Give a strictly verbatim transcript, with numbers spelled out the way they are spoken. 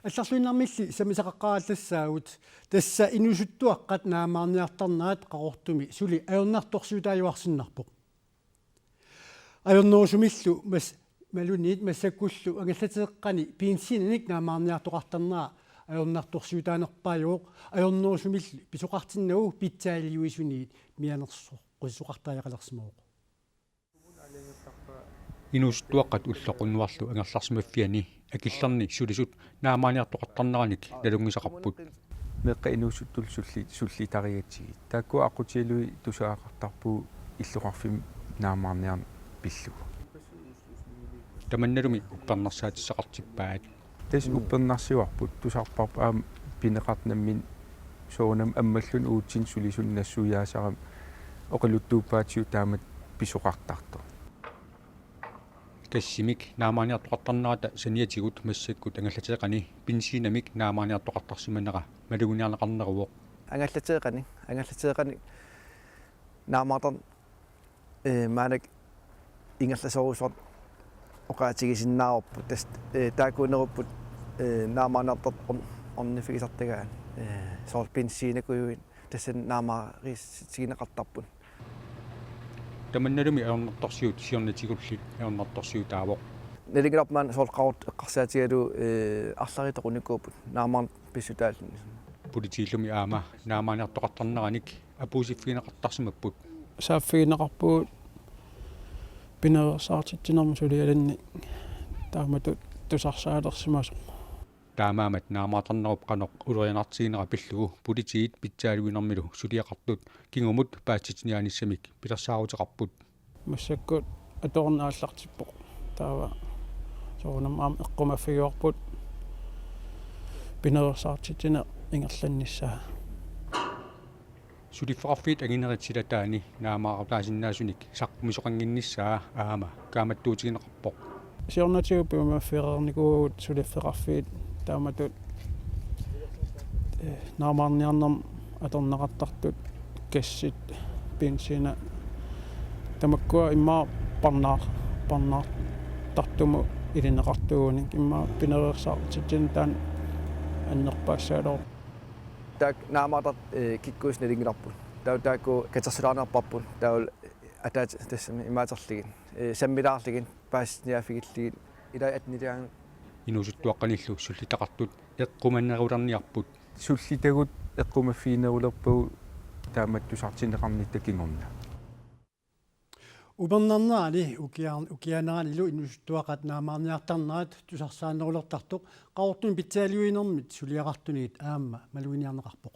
Allarluinnarmilli sammisaqaqqaalassaagut, tassa inuusuttuaqqat naamaarniartarnerat Qaqortumi suli ajornartorsiutaajuarsinnarpoq. Ajornerusumillu mas-, malunniit massakkullu angallateeqqani benziinik naamaarniartoqartarnera ajornartorsiutaanerpaajuvoq, ajornerusumillu pisoqartinnagu pitsaaliuisuniit mianersoqqusisoqartariaqalersimavoq. Inuusuttuaqqat ulloq unnuarlu angerlarsimaffianni akillerni sulisut naamaarniartoqartarneranik nalunngisaqarput. Meeqqat inuusuttullu sulli-, sullitarigatsigit. Taakku aqqutigalugit tusagaqartarpugut illoqarfimmi naamaarniarneq pillugu. Tamannalumi uppernarsaatissaqartippaat. Tassa uppernarsivarput, tusarparput aamma pineqartoq nammineq soorunami ammalluni uatsinnut sulisunut nassuiaasarami oqaluttuuppaatigut taamatut pisoqartartoq. Gassimik naamaarniartoqartarnerata saniatigut massakkut angallateeqqani benziinamik naamaarniartoqartarsimanera maluginiarneqarneruvoq. Angallateeqqani, angallateeqqani naamaartar-, ee, maannakkut ingerlasorusuat oqaatigisinnaavarput, tassa, ee, taakkuunerupput, ee, naamaarniartartut orn-, orniffigisartagaat, ee, soorlu benziinakujuit, tassa naammaarissutigineqartarput. Tamannalumi ajornartorsiut siornatigulli ajornartorsiutaavoq. Nalunngilarput maanna soorlu Qaqortoq eqqarsaatigalugu, ee, arlaliit toqunikuupput naamaarneq pissutaalluni. Politiillumi aamma naamaarniartoqartarneranik apuussiffigineqartarsimapput. Saaffigineqarpugut pinaveersaartitsinermut sulialinnik taamatut tusarsaalersimasoq. Taamaammat naamaartarnerup qanoq ulorianartiginera pillugu politiit pitsaaluinermilu suliaqartut kingumut paasitsiniaanissamik pilersaaruteqarput. Massakkut atorneq aallartippoq. Taava soorunami aamma eqqumaffigivarput pinaveersaartitsineq ingerlannissaa. Suliffeqarfiit anginerit silataanni naamaarutaasinnaasunik saqqumisoqannginnissaa aamma kaammattuutigineqarpoq. Siornatigut piumaffigereernikuuagut suliffeqarfiit taamatut, ee, naamaarniarnermut atorneqartartut gassit, benziinat, tamakkua immaqa parnaar-, parnaartartumut ilineqartuugunik, immaqa pinaveersaartitsineq taanna annerpaassaaleq. Taakku naamaartartut, ee, kikkuussat nalunngilarput. Taava taakku katersilaareerparput. Taava ataat tassami imaaterlugit, ee, sammilaarlugit, paasiniaaffigillugit, ilai atteniliaangat. Inuusuttuaqqanillu sullitaqartut eqqumanerulerniarput. Sullitagut eqqumaffiginerulerpagut taamatut tusartinneqarnitta kingorna. Upernarnerani ukiar-, ukiaaneranilu inuusuttuaqqat naamaarniartarnerat tusarsaanerulertartoq Qaqortumi pitsaaliuinermit suliaqartunit aamma maluginiarneqarpoq.